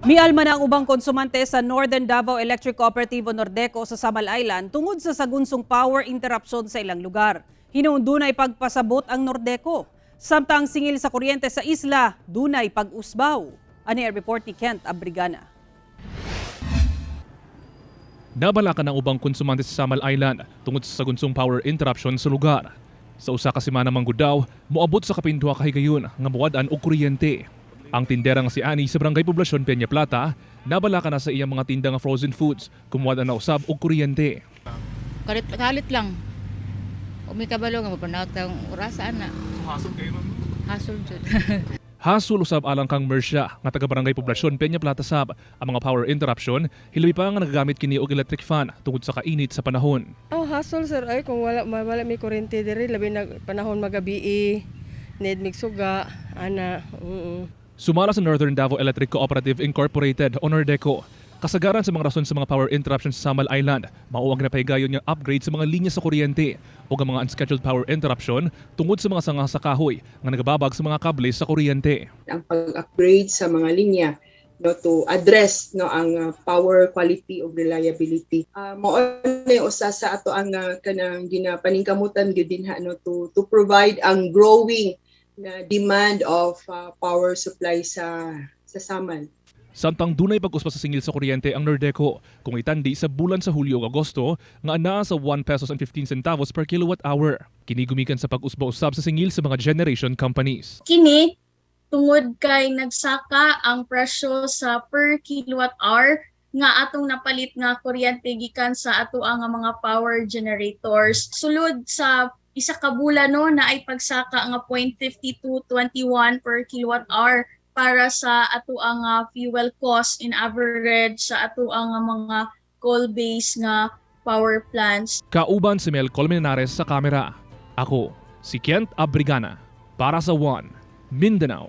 Mialma na ang ubang konsumante sa Northern Davao Electric Cooperative o Nordeco sa Samal Island tungod sa sagunsong power interruption sa ilang lugar. Hinuon dunay pagpasabot ang Nordeco. Samtang singil sa kuryente sa isla, dunay pag-usbaw. Ani ang report ni Kent Abrigana. Nabalaka ng ubang konsumante sa Samal Island tungod sa sagunsong power interruption sa lugar. Sa usa ka semana man gud daw, moabot sa kapin duha ka higayon nga muwad-an og kuryente. Ang tindera nga si Ani sa Barangay Poblasyon, Peña Plata, nabalaka na sa iyang mga tinda nga frozen foods kung muwad-an na usab og kuryente. Kalit, kalit lang. Umi kabalo nga mapanaw ang orasa ana. So hasol kayo, ma'am? Hasol jud. Hasol usab alang kang Mercia nga taga Barangay Poblasyon, Peña Plata sab ang mga power interruption, hilabi pa nga nagagamit kini og electric fan tungod sa kainit sa panahon. Oh, hasol, sir, ay kung wala may kuryente diri, labi na panahon magabi, need migsuga ana. Sumala sa Northern Davao Electric Cooperative Incorporated o Nordeco, kasagaran sa mga rason sa mga power interruption sa Samal Island, mao ang napahigayon nga upgrade sa mga linya sa kuryente o ang mga unscheduled power interruption tungod sa mga sanga sa kahoy nga nagababag sa mga kable sa kuryente. Ang pag-upgrade sa mga linya, no, to address, no, ang power quality ug reliability. Mao ni usa sa ato ang kanang ginapaningkamutan gyud dinha, no, to provide ang growing na demand of power supply sa Samal. Samtang dunay pag-usba sa singil sa kuryente ang Nordeco kung itandi sa bulan sa Hulyo ug Agosto nga anaa sa 1 pesos and 15 centavos per kilowatt hour. Kini gumikan sa pag-usba usab sa singil sa mga generation companies. Kini tungod kay nagsaka ang presyo sa per kilowatt hour nga atong napalit nga kuryente gikan sa ato ang mga power generators. Sulod sa isa ka bulan, no, na ay pagsaka nga 0.5221 per kilowatt hour para sa ato ang fuel cost in average sa ato ang mga coal-based nga power plants. Kauban si Mel Colmenares sa kamera. Ako, si Kent Abrigana. Para sa One, Mindanao.